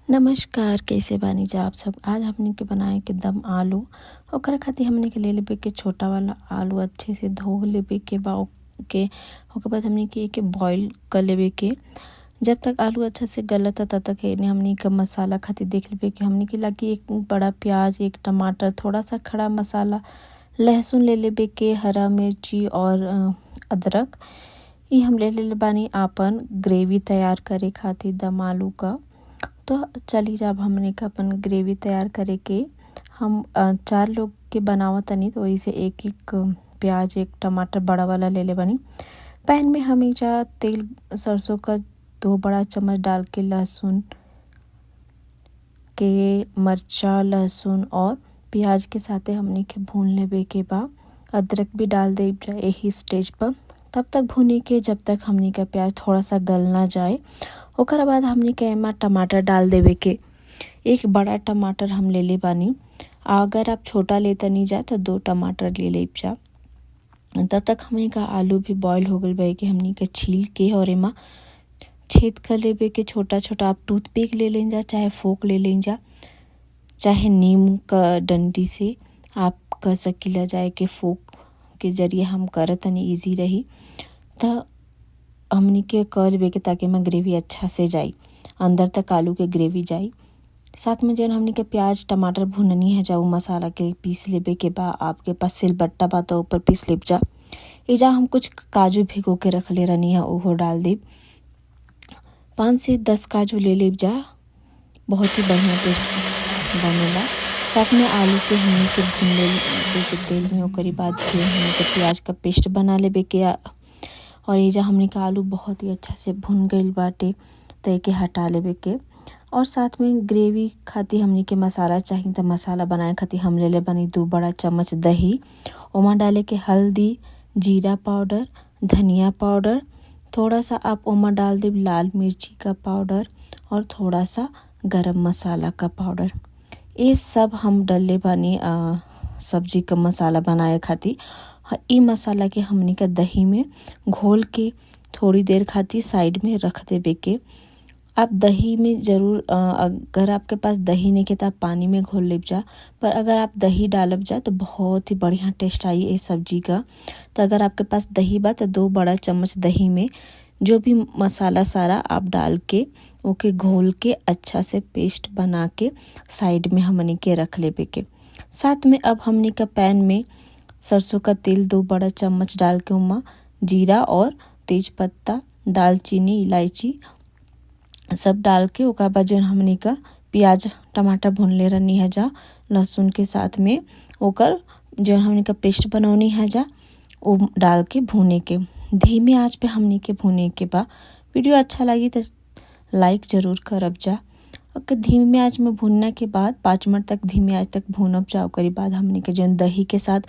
नमस्कार, कैसे बानी जा आप सब। आज हमनी के बनाए के दम आलू। ओकरा खातिर हमनी के ले लेबे के छोटा वाला आलू, अच्छे से धो लेबे के बा के। ओकर बाद हमनी के एके बॉईल कर लेबे के। जब तक आलू अच्छा से गलता, तब तक एने हमनी के मसाला खातिर देख लेबे के। हमनी के लागी एक बड़ा प्याज, एक टमाटर, थोड़ा सा खड़ा मसाला, लहसुन ले लेबे के, हरा मिर्ची और अदरक, ये हम ले लेले बानी आपन ग्रेवी तैयार करे खातिर दम आलू का। तो चली जाब हमने का अपन ग्रेवी तैयार करे के। हम चार लोग के बनावतनी, तो वही से एक एक प्याज, एक टमाटर बड़ा वाला ले ले बानी। पैन में हम एजा तेल सरसों का 2 बड़ा चम्मच डाल के लहसुन के, मरचा, लहसुन और प्याज के साथे हमने के भून लेबे के बा। अदरक भी डाल दे यही स्टेज पर। तब तक भुने के जब तक हमनी का प्याज थोड़ा सा गल ना जाए। ओकर बाद हमनी के एमा टमाटर डाल देवे के। एक बड़ा टमाटर हम ले ले बानी। अगर आप छोटा लेतनी जा तो दो टमाटर ले ले जा। तब तक हमनी का आलू भी बॉईल हो गल बा, कि हमनी के छील के और एमा छेद कर लेबे के छोटा छोटा। आप टूथपिक ले लें जा, चाहे फोक ले लें जा, चाहे नीम का डंडी से आप कर सकीला जाए के। फोक के जरिए हम करतनी, इजी रही। त हमनी के कर लेबे के ताकि एमा ग्रेवी अच्छा से जाई, अंदर तक आलू के ग्रेवी जाई। साथ में जौन हमनी के प्याज टमाटर भुननी है जाऊ, मसाला के पीस लेबे के बा। आपके पास सिलबट्टा बा तो ऊपर पीस लेब जा। एजा हम कुछ काजू भिगो के रखले रहनी है, ओहो डाल देब। 5 से 10 काजू ले लेब जा, बहुत ही बढ़िया टेस्ट बनेला। साथ में आलू के हमनी के भून लेबे के तेल में। ओकरी बाद जो हमनी के प्याज का पेस्ट बना लेबे के। और एजा हमनी के आलू बहुत ही अच्छा से भुन गईल बाटे, त एके हटा लेबे के। और साथ में ग्रेवी खातिर हमनी के मसाला चाही, त मसाला बनाए खातिर हम लेले बानी 2 बड़ा चम्मच दही। ओमा डाले के हल्दी, जीरा पाउडर, धनिया पाउडर, थोड़ा सा आप ओमा डाल देब लाल मिर्ची का पाउडर और थोड़ा सा गरम मसाला का पाउडर। ये सब हम डलले बानी सब्जी का मसाला बनाए खातिर। इ मसाला के हमनी के दही में घोल के थोड़ी देर खातिर साइड में रख देबे के। आप दही में ज़रूर, अगर आपके पास दही नहीं के तो आप पानी में घोल लेब जा, पर अगर आप दही डालब जा तो बहुत ही बढ़िया टेस्ट आई ये सब्जी का। तो अगर आपके पास दही बा तो 2 बड़ा चम्मच दही में जो भी मसाला सारा आप डाल के, ओके घोल के अच्छा से पेस्ट बना के साइड में हमनी के रख लेबे के। साथ में अब हमनी का पैन में सरसों का तेल 2 बड़ा चम्मच डाल के उमा जीरा और तेज पत्ता, दालचीनी, इलायची सब डाल के, ओकर बाद जौन हमनी का प्याज टमाटर भुनले रहनी है जा लहसुन के साथ में, ओकर जो हमनी का पेस्ट बनौनी है जा, वो डाल के भूने के। धीमे आंच पे हमनी के भूने के बा। वीडियो अच्छा लगी तो लाइक ज़रूर करब जा। ओके, धीमे आंच में भुनने के बाद 5 मिनट तक धीमे आंच तक भूनब जा। ओकरी बाद हमनी के जौन दही के साथ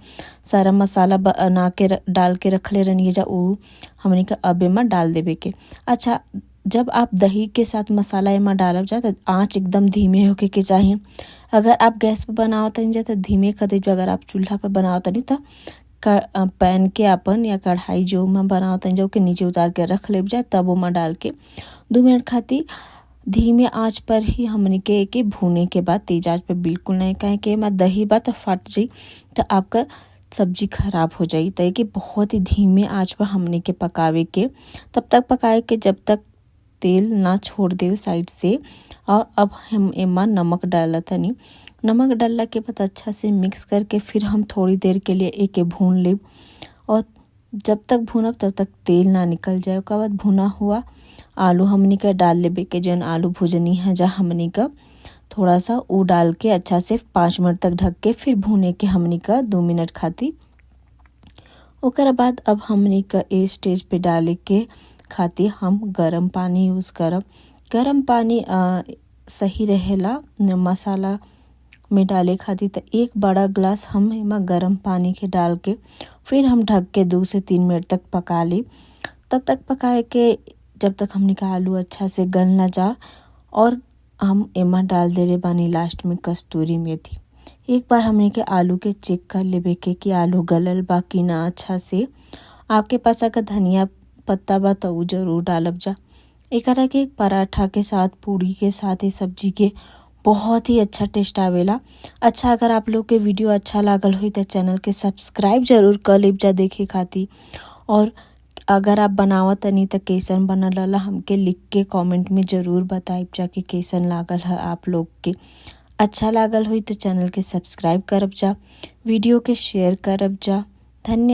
सारा मसाला बना के डाल के रखले रहनी जा, उ हमनी के अब एमा डाल देबे के। अच्छा, जब आप दही के साथ मसाला एमा डालब जा तो आँच एकदम धीमे होके के चाही। अगर आप गैस पर बनावत तनी जा तो धीमे कर दीजिए। अगर आप चूल्हा पर बनावत तनी तो पैन के अपन या कढ़ाई जो में बनावत तनी जा, ओके नीचे उतार के रख लेब जा। तब ओमा डाल के 2 मिनट खातिर धीमे आंच पर ही हमनी के एके भूने के बाद, तेज आंच पे बिल्कुल नहीं, काहे कि एमा दही बा तो फट जाई तो आपका सब्जी खराब हो जाई। तो एके बहुत ही धीमे आंच पर हमनी के पकावे के, तब तक पकाए के जब तक तेल ना छोड़ दे साइड से। और अब हम एमा नमक डालतनी। नमक डालला के बाद अच्छा से मिक्स करके फिर हम थोड़ी देर के लिए एके भून लेब और जब तक भूनब तब तक तेल ना निकल जाए। ओकर बाद भुना हुआ आलू हमनी के डाल लेबे के। जौन आलू भुजनी है जा हमनी का थोड़ा सा, ऊ डाल के अच्छा से 5 मिनट तक ढक के फिर भुने के हमनी का 2 मिनट खातिर। ओकर बाद अब हमनी का ए स्टेज पे डाले के खातिर हम गरम पानी यूज़ करब। गरम पानी सही रहेला मसाला में डाले खातिर। तो एक बड़ा ग्लास हम एमा गरम पानी के डाल के फिर हम ढक के 2 से 3 मिनट तक पका ली। तब तक पकाए के जब तक हमनी का आलू अच्छा से गल ना जा। और हम एमा डाल देले बानी लास्ट में कस्तूरी मेथी। एक बार हमनी के आलू के चेक कर लेबे के कि आलू गलल बा कि ना अच्छा से। आपके पास अगर धनिया पत्ता बा तो उ जरूर डालब जा। एकरा के पराठा के साथ, पूड़ी के साथ ये सब्जी के बहुत ही अच्छा टेस्ट आवेला। अच्छा, अगर आप लोग के वीडियो अच्छा लागल होई तो चैनल के सब्सक्राइब जरूर कर लेब जा देखे खातिर। और अगर आप बनावत तनी त कैसन बनल रहला हमके लिख के कमेंट में ज़रूर बताइब जा कि कैसन लागल है आप लोग के। अच्छा लागल होई तो चैनल के सब्सक्राइब करब जा, वीडियो के शेयर करब जा। धन्यवाद।